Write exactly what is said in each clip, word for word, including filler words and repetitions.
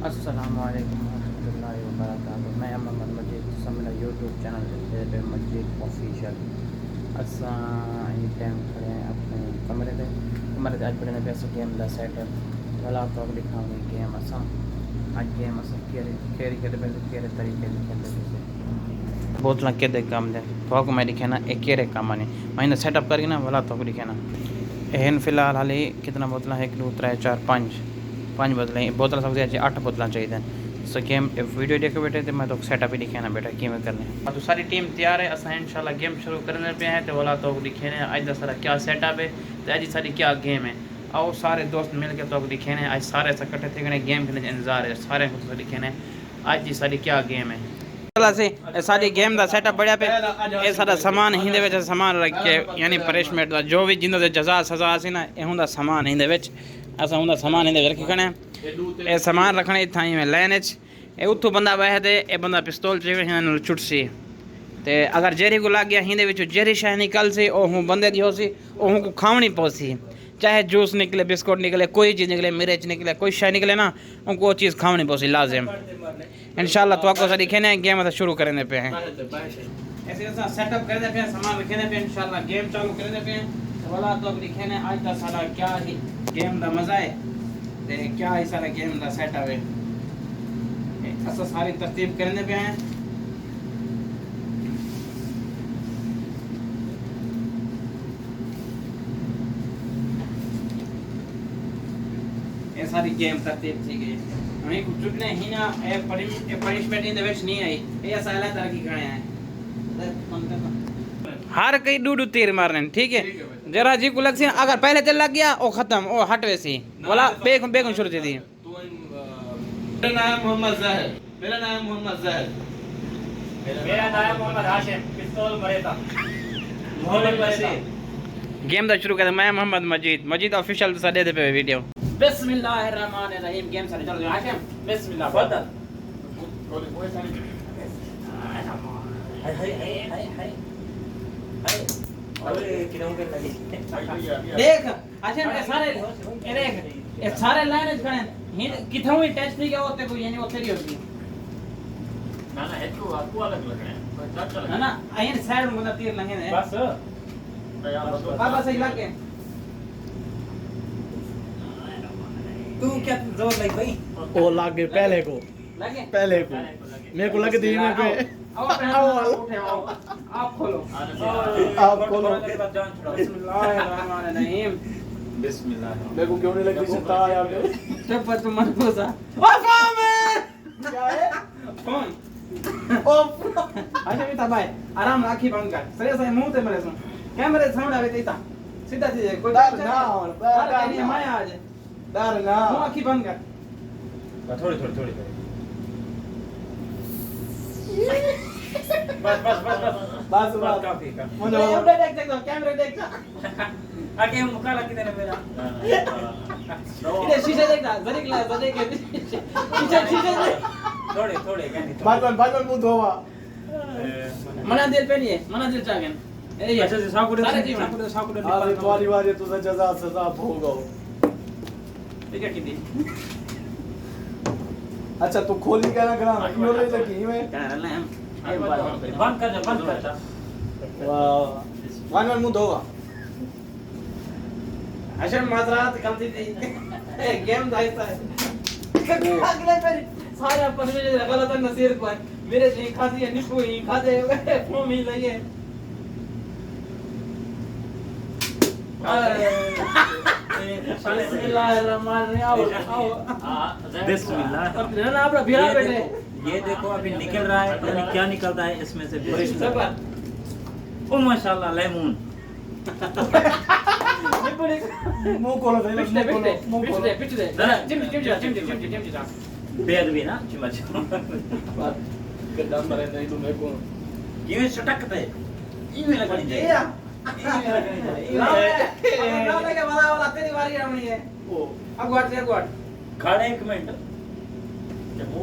السلام علیکم ورحمۃ اللہ وبرکاتہ۔ میں محمد مجید، تساں میرا یوٹیوب چینل ݙٹھے پئے، مجید آفیشل۔ اساں ایں ٹائم کھڑے ہیں اپنے کمرے تے۔ کمرے تے اڄ بݨیندے پئے اساں گیم دا سیٹ اپ۔ بھلا تہاکوں ݙکھاویں گیم اساں، اڄ گیم اساں کیڑھے، کیڑھی کھیݙدے پئے تے کیڑھے طریقے دی کھیݙدے پئے سے۔ بوتلاں کیݙے کم دین، تہاکوں میں ݙکھینداں اے کیڑھے کم آندین۔ میں ایندا سیٹ اپ کر کے نا بھلا تہاکوں ݙکھینداں۔ اے ہن فی الحال حالی کتنا بوتلاں؟ ہک، ݙو، ترے، چار، پنج۔ پنج بوتلاں، بوتلاں سمجھ اچے، اٹھ بوتلاں چاہیدن۔ سو گیم، اے ویڈیو ݙیکھو ٻیٹھے تے میں تہاکوں سیٹ اپ ہی ݙکھینداں ٻیٹھا کیویں کرݨے۔ ہاں تو ساری ٹیم تیار ہے، اساں انشاءاللہ گیم شروع کرݨے پئے ہیں تے ولا تہاکوں ݙکھیندے ہیں اڄ دا سارا کیا سیٹ اپ ہے تے اڄ دی ساری کیا گیم ہے۔ آؤ سارے دوست مل کے تہاکوں ݙکھیندے ہیں، اڄ سارے اساں کٹھے تھی کھڑے گیم کھیݙݨ دے انتظار ہے، سارے کوں تساں ݙکھیندے ہیں اڄ دی ساری کیا گیم ہے۔ چلا سی، اے ساݙی گیم دا سیٹ اپ بݨیا پئے۔ اے ساݙا سامان ایندے وچ، سامان رکھ کے، یعنی پنشمنٹ دا جو وی جیندا تے جزا سزا سی نا، اے ہوندا سامان ایندے وچ۔ اساں ہوندا سامان ایندے وچ رکھی کھڑے ہیں۔ اے سامان رکھݨے اتھاں ایویں لائن وچ۔ اے اتھوں بندہ ٻہہ تے اے بندہ پستول چاوے ہن نال چٹسی۔ تے اگر جیڑھی کوں لڳ ڳیا، ایندے وچوں جیڑھی شے نکلسی، او ہوں بندے دی ہوسی، او ہوں کوں کھاوݨی پوسی۔ چاہے جوس نکلے، بسکٹ نکلے، کوئی چیز نکلے، مرچ نکلے، کوئی شے نکلے نا، اونکوں او چیز کھاوݨی پوسی لازم۔ انشاءاللہ تہاکوں اساں ݙکھیندے ہیں، گیم اساں شروع کریندے پئے ہیں۔ ایسے اساں سیٹ اپ کریندے پئے ہیں، سامان رکھیندے پئے ہیں، انشاءاللہ گیم چالو کریندے پئے ہیں۔ تے ولا تہاکوں ݙکھیندے ہیں اڄ دا ساݙا کیا ہی گیم دا مزہ ہے تے کیا ہی ساݙا گیم دا سیٹ اپ ہے۔ تے اساں ساری ترتیب کریندے پئے ہیں۔ اے ساری گیم ترتیب تھی ڳئی۔ ہݨ کوں چٹݨے ہی نا، اے پنش-، اے پنشمنٹ ایندے وچ نہیں آئی۔ اے اساں الگ طرح کی کھڑے ہیں۔ ہر کہیں ݙو ݙو تیر مارݨے، ٹھیک ہے؟ ٹھیک ہے بھائی۔ جیڑھا جی کوں لڳسی نا، اگر پہلے تے لڳ ڳیا، او ختم، او ہٹ ویسی۔ ولا ٻئے کوں، ٻئے کوں شروع تھی دی۔ تو ان، آ، میرا نام محمد زاہد۔ میرا نام محمد زاہد۔ میرا نام محمد ہاشم، پستول مریتا۔ محمد نصیر۔ گیم دا شروع کر، میں محمد مجید، مجید آفیشل تساں ݙیہدے پئے ویڈیو۔ بسم اللہ الرحمن الرحیم۔ گیم سارے چلو ہاشم، بسم اللہ، بدل۔ ہائے، ہائے، ہائے، ہائے، ہائے۔ ارے، کݙوں پہ لڳے۔ ݙیکھ۔ اچھا، اے سارے، اے ݙیکھ، اے سارے لائن وچ کھڑے ہیں۔ ہن کتھوں وی ٹچ تھی ڳیا، اوتے کوئی، یعنی اوتے نہیں ہوسی۔ نہ، نہ، ہک کو، کو الگ لڳݨے۔ کوئی ٹچ الگ۔ نہ، نہ، ایں سائیڈ بندہ تیر لنگھے نے۔ بس۔ بس، بس، صحیح لڳ ڳئے۔ توں کیا زور لڳ پئی؟ او لڳ ڳئے پہلے کو۔ لڳے؟ پہلے کو۔ میرے کو لڳدی نہیں پئی۔ آؤ، آؤ، آؤ، آؤ، اٹھے، آؤ۔ آپ کھولو۔ آپ کھولو۔ بسم اللہ الرحمن الرحیم۔ بسم اللہ۔ میرے کو کیوں نہیں لڳدی ستا یار؟ چپ کر، تم مت گھسا۔ او فون ہے۔ کیا ہے؟ فون۔ او فون۔ اچھا، بیٹا بھائی، آرام نال اکھیں بند کر۔ سرے سرے منہ تے مرے سوں۔ کیمرے سامݨے آوے تے اتھاں۔ سیدھا سیدھا، کوئی ڈر ٹینشن نہ نہیں۔ ہو، ڈر ڈر کہیں نہ۔ مایا آ جائے۔ ڈر نہ۔ منہ اکھیں بند کر۔ بس تھوڑی، تھوڑی، تھوڑی، تھوڑی۔ بس، بس، بس، بس۔ بس، بس۔ کافی، کافی۔ منہ اے، ادھر دیکھ، دیکھ، کیمرے دیکھ۔ آگے ہم مکالا کتنے میرا؟ ادھر شیشہ دیکھ نا، ذرا گلا، ذرا کے۔ شیشہ، شیشہ دیکھ۔ تھوڑے، تھوڑے، کہیں تھوڑے۔ بھائی، بھائی، بھائی، منہ دھووا۔ منہ دل پہ نہیں ہے، منہ دل چاہ گئے۔ اے، اچھا جی، ساکو دے، سارے جی، ساکو دے، ساکو دے، آ، ڈپارٹمنٹ۔ تمہاری بات ہے، تو جزا سزا بھوگو۔ ٹھیک ہے، ٹھیک ہے۔ اچھا، تو کھولی کہنا کرا، یوں لے لگی میں۔ کہنا رہنا ہے۔ اے، بند کر جا، بند کر جا۔ واہ۔ ون ون منہ دھووا۔ اشرف، معذرات، غلطی تھی۔ اے گیم دا حصہ ہے۔ اگلے پھر سارے پرسنٹیج غلط ہے، نصیر کو ہے۔ میرے جی کھاتی ہے، نکو ہی کھاتے، فون ہی لگے۔ بسم اللہ الرحمن الرحیم۔ آؤ، آؤ۔ بسم اللہ۔ اب نہ، نہ، اپنا بھیڑا یہ بیٹھے۔ دیکھو، یہ دیکھو، ابھی نکل رہا ہے، پتہ نہیں کیا نکلتا ہے اس میں سے۔ زبر۔ او ماشاءاللہ، لیمون۔ منہ کھولو، پچھلے، منہ کھولو، پچھلے، منہ کھولو۔ پچھلے، پچھلے۔ ذرا۔ چمچ، چمچ، چمچ، چمچ، چمچ۔ بے ادبی نا، چمچ۔ گڈا مرے نہیں تو میں کون؟ کیوں سٹک تے؟ ایویں لگنی چاہیے۔ ایویں لگنی چاہیے۔ ایویں۔ نہ لگے، والا، والا، تیری باری آنی ہے۔ او۔ اگو ہٹ، اگو ہٹ۔ کھڑے ایک منٹ۔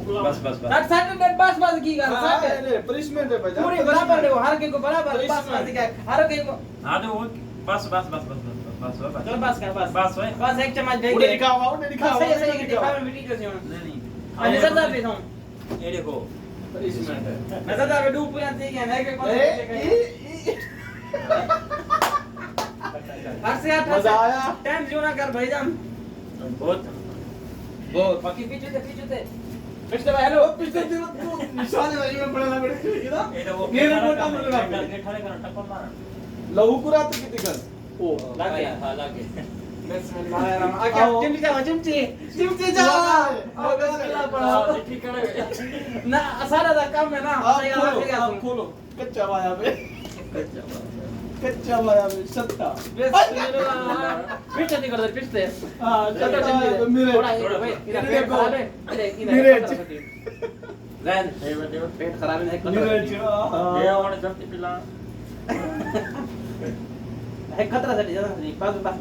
بس، بس، بس۔ سٹ، سٹ، بس، بس، کی گل، ہاں، سٹ۔ اے، اے، پنشمنٹ ہے بھائی جان، پوری برابر دے، ہر کہیں کو برابر، بس، بس، پنشمنٹ۔ کیا ہے؟ ہر کہیں کو۔ ہاں، تو وہ، بس، بس، بس۔ چلو، بس کر، بس۔ بس ہوئے، بس۔ بس کر، بس۔ بس ہوئے۔ بس ایک چمچ دے انہیں کے۔ دکھاؤ، انہیں دکھاؤ، صحیح ہے، انہیں صحیح ہے، دکھاؤ۔ دکھاؤ، میٹھی جو سی ہونا۔ نہیں، نہیں۔ نظر ڏي ٿو. اهڙي ڪو. نظر ڏي، ڏو پويان ٿي ڳيا، نه ڪي ڪون ٿي ڳيا. اي، اي. هر سي هٿ مزا آيا. ٽائيم جو نه ڪر ڀائي جان. بهت. بهت. باقي پيڇي تي، پيڇي تي. پيڇي تي، هيلو. پيڇي تي، تون نشان لڳي ۾ پڙهڻ لڳي ٿي نا. اهڙي ڪو. گير موٽا ملڻ لڳي. گير ٺاري ڪر، ٽپر مار. لهو ڪرا ته ڪٿي ڪر. او، لاڳي. ها، لاڳي. بسم الله الرحمن الرحيم. آ، ڪيا؟ آؤ. چمچي چاهيو، چمچي. چمچي چاهيو. آؤ، بسم الله پڙهو. ٺيڪ ڪري. نه، اسان دا ڪم آهي نه. آپ کولو، آپ کولو. ڪچا وايا به. ڪچا وايا به. ستا. بسم الله. پيڇي تي ڪر، پيڇي تي. ها، چلو، چلو، چلو. ميري. ٿورا هي، ڀائي، هيڏي ڏيکو. ميري. ميري. ذهن. پيٽ خراب آهي، هڪ قطرو. ميري جا. هي هاڻي جلدي پلا. هڪ قطرو سٽ، زياده سٽ. بس، بس،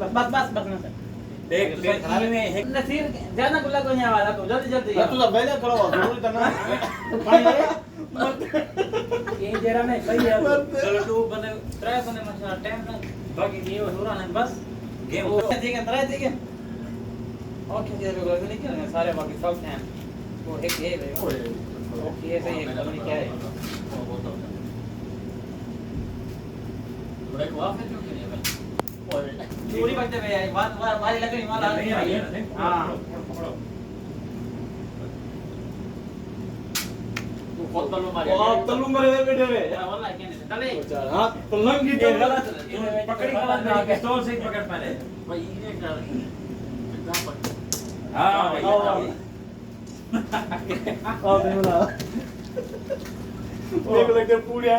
بس، نه سٽ. پيٽ، پيٽ خراب آهي. نصير، زياده گلا ڪونهي آ رها، تو جلدي، جلدي. نه، تو پهلي کڙو هو، ضروري ته نه. پاڻي آهي؟ اي جهڙا نه، صحيح آهي. چلو، ٽو بندي، ٽي بندي ماشاءالله، ٽائيم نه، باقي اهي هورا آهن، بس. گيم. ٽي ٿي ڳيا، ٽي ٿي ڳيا. اوڪي، جي رڳو نه ڪيا، ساري باقي سڀ ٿيا آهن. هو هڪ هي ويو. اوڪي، هي صحيح آهي، پتہ نه ڪيا آهي. پوري وقت ۾ آهي، وار، وار، واري لڳڻي، وار، وار. ها. تون خود تلو ماري. او، آپ تلو ماري ويٺي وي. ها، والله، ڪيئن نه؟ تلي. اچھا، ها، پلنگ ڪي اي تلو. غلط. پڪڙي کڻ، پسٽول سان ئي پڪڙ پهري. ڀائي، ايئن ڪر. سڌا پڪڙ. ها، ها، ڀائي. ها، ها. آ، بسم الله. مينکي لڳي پوڙيا.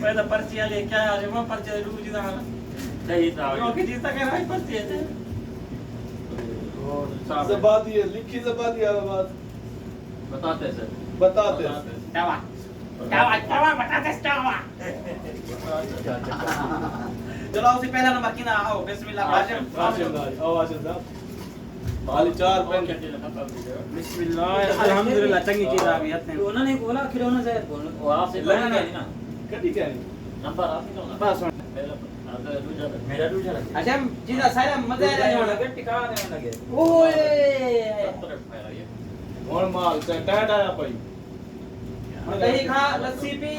پهرين پرچي هلي، ڪيا هلي، مان پرچي ڏي ڏيندو هان. صحيح ٿا. ٻيو ڪي جيت ڪير آهي پرچي تي؟ زبادي هي، لکي زبادي هي، بس. بتاتے سر. بتاتے. توا. توا، توا، بتاتے توا. چلو، اسين پهلا نمبر ڪيندا، آئو، بسم الله، هاشم، هاشم. هاشم، آئو، هاشم صاحب. خالي چار پن. بسم الله، الحمدلله، چڱي چيز آ وئي هٿ ۾. انهن کي ٻولا، آخر انهن شايد ٻولو. او، آصف لڳا نا. ڪڏي ڪيا آهي؟ نمبر آصف جو نا. بس هاڻي. پهريون. هاشم، جي سارا مزا آيا هاڻي. ٽڪا نه لڳي. اوئي. هاڻي مال، چاهي ٽائيٽ آيا پئي. ڏهي کان لسي پي.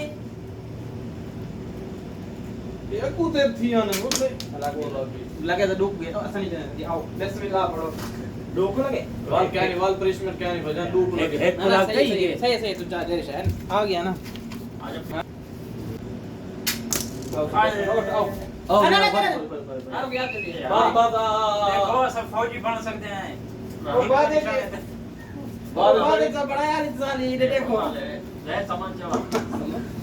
اي اڳو دير ٿي آهي نه، مطلب. لڳي ته ڏوڪ گئي، اسان ئي جي آئو. بسم الله پڙهو. ڏوڪ لڳي؟ وال ڪيا ني، وال پنشمينٽ ڪيا ني، ڀڄن ڏوڪ لڳي. هڪ، هڪ نه، نه، ڪلاڪ صحيح، ٿي صحيح، گئي. صحيح، صحيح، تنهنجا دير شهر. آ گيا نه. آ جا. آئو، آئو، آئو. آئو، نه، نه، نه. آ رک، ياد ڪريئي. بس، بس، آ، آ، آ. دیکھو، سب فوجی بن سکتي هين. او، بات هي. بس، بس، بس، بس، بس، بس، بس، بس.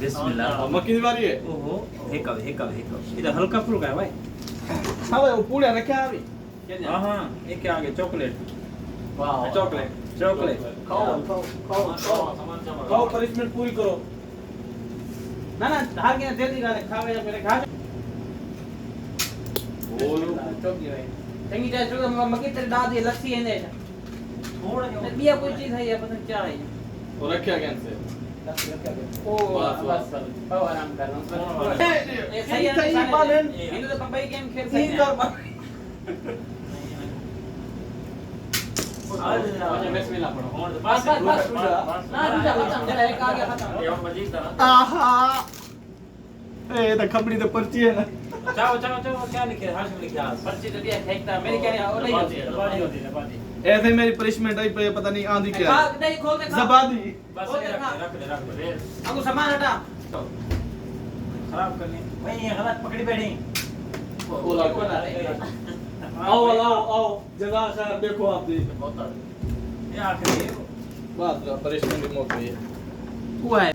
بسم الله. مڪي واري آهي. اوهو، هڪ آهي، هڪ آهي، هڪ آهي. اي ته هلڪا ڦلڪا آهي، ڀائي. ها، ڀائي، اهي پوڙيا رکيا آهي. ها، ها، هي ڪيا آ گيا؟ چاڪليٽ. واهه، واهه. چاڪليٽ، چاڪليٽ. کائو، کائو، کائو، کائو. کائو، پنشمينٽ پوري ڪرو. نه، نه، هر ڪنهن جي جي ڳالهه، کاوي يا پهرين کاءِ. چوڪي ڀائي. چڱي طرح چوڪي، م-، مڪي تري داد جي لسي ايندي. ٿورڙو جو. نه، ٻيا ڪوئي چيز آهي يا پتہ نه ڪيا آهي. او رکيا ڪين سي. بس، رکيا ڪين. او، بس، بس، بس. بس. او آرام ڪر. اي، اي، صحيح آهي، صحيح آهي. هن ته ٻئي گيم کيڏ سگهي. بسم الله پڙهو. بس، بس، بس. نه، دوجا ختم، جڏهن هڪ آ گيا ختم. آها. اي ته کپڙي ته پرچي آهي نه. چاء، چاء، چاء، ڪيا لکيا؟ هاشم لکيا. پرچي ته ڏي، هيڪ ته ميري ڪيا آهي، او نه آهي. اي سائين، ميري پنشمينٽ آئي پئي، پتہ نهين آندي ڪيا آهي. ڪاغذ نهين، کول ته کاءِ. زبادي. بس، کول ته کاءِ. رک ڏي، رک ڏي. اڳو سامان هٽا. خراب ڪرڻي. ڀائي، اي غلط پڪڙي ٻيٺي. آئو، آئو، آئو. جزاڪ خير، ڏيکو آپ دي. اي آخري. بس، پنشمينٽ ريموو ڪري. اهو آهي.